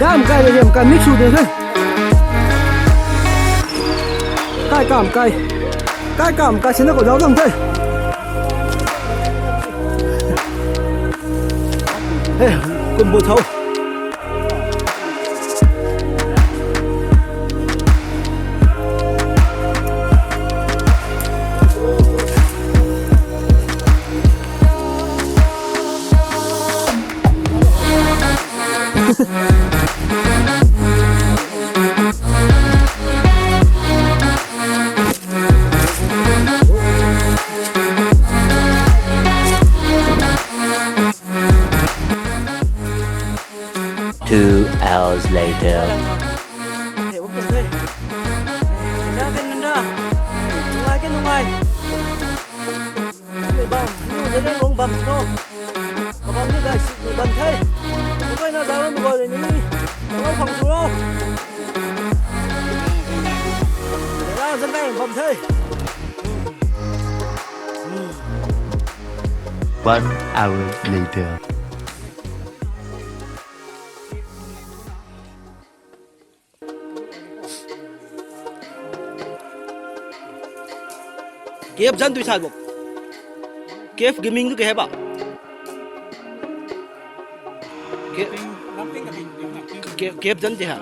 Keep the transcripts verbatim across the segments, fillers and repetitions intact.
Kam kai le, kam kai mix sw de the. Kai kam kai. Kai kam kai sina ko zau dang the. Eh, kum bu thau. Two hours later. One hour later. Cave zan tui sa bo. Cave gaming tu ke hei ba? Cave, cave, cave zan ti ha.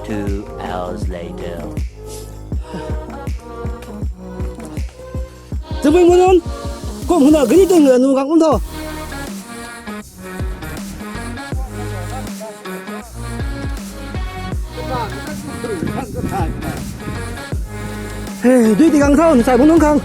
Two hours later. Tabui mun, kum huna gari teng nu gang kum tho. He, dui ti gang thau, sai bung nung khang.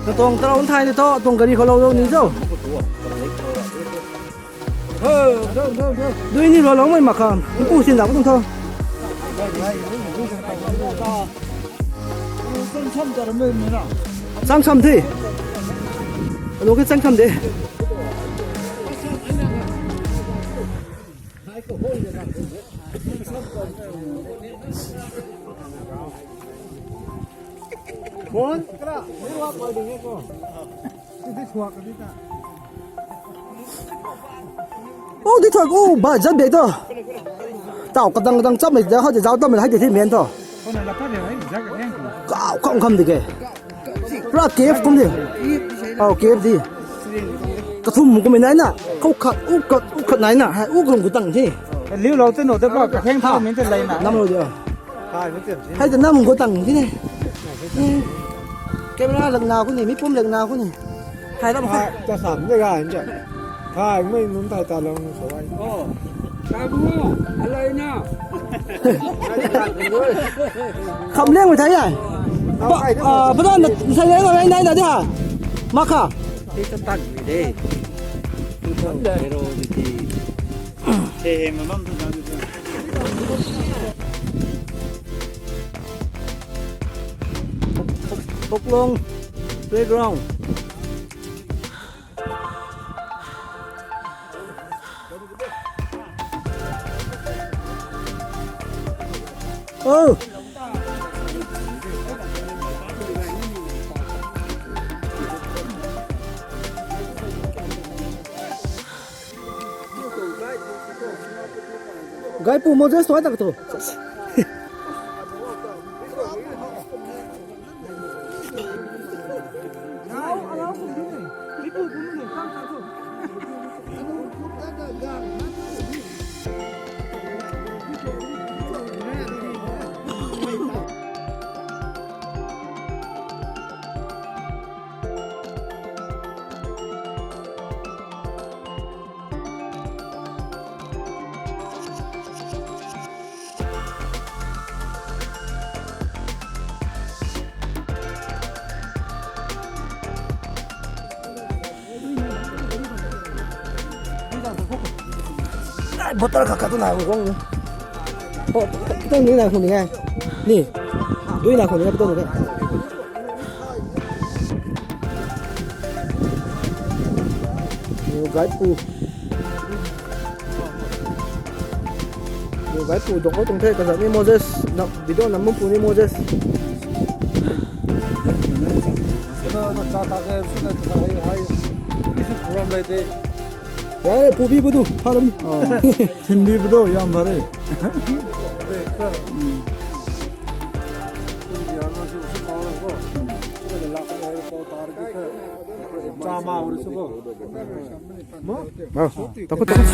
Katuang tarou nthai ni tho, tuang gari khou lou lou ni zo. Dui ni lou lou mei mak kham. Pu sin dak tung tho. Chang sam the. Alo ke chang sam de. O, di thak, o, ba, zat bek to. Tau kadang kadang cham mei, da khou de zau tam mei, hai de thi men to. Kau kham kham di ke. Pura cave kum di. Au, cave di. Kathum kum mei nai na. Khou khat, u khat, u khat nai na. Hai, u kum gu tang thi. Liu lou te no te bro, kakheng tha min te lei na. Nam lou di. Hai te nam gu tang thi ne. Camera lak na khu ni, mi pum lak na khu ni. Hai ram khai. Ka sam de ga nja. Hai mei nunc thai ta lou nunc sa ai. O. Ka bu. Alai na. Kham leng mei thai ya. Pa, ah, pa dan na sai leng na nai na de ha. Ma kha. Ti ka tan mi de. Hero di ti. Che he ma mam tu na. Poklong Playground. Oh! Gaipu Moses tu ai tak tu. Bottle khat khat tu na kung ni. Oh, tu ni na kung ni ngai. Ni. Dui na kung ni ngai, bottle khat. Ni guide pu. Ni guide pu dong o tuang the, kazat ni Moses. Na video nam pu ni Moses. Ram lai de. Yare, pubi bu du, pha lam. Thinbi bu du, yam bhare. Chama uri suko. Mo? Ah, takut, takut.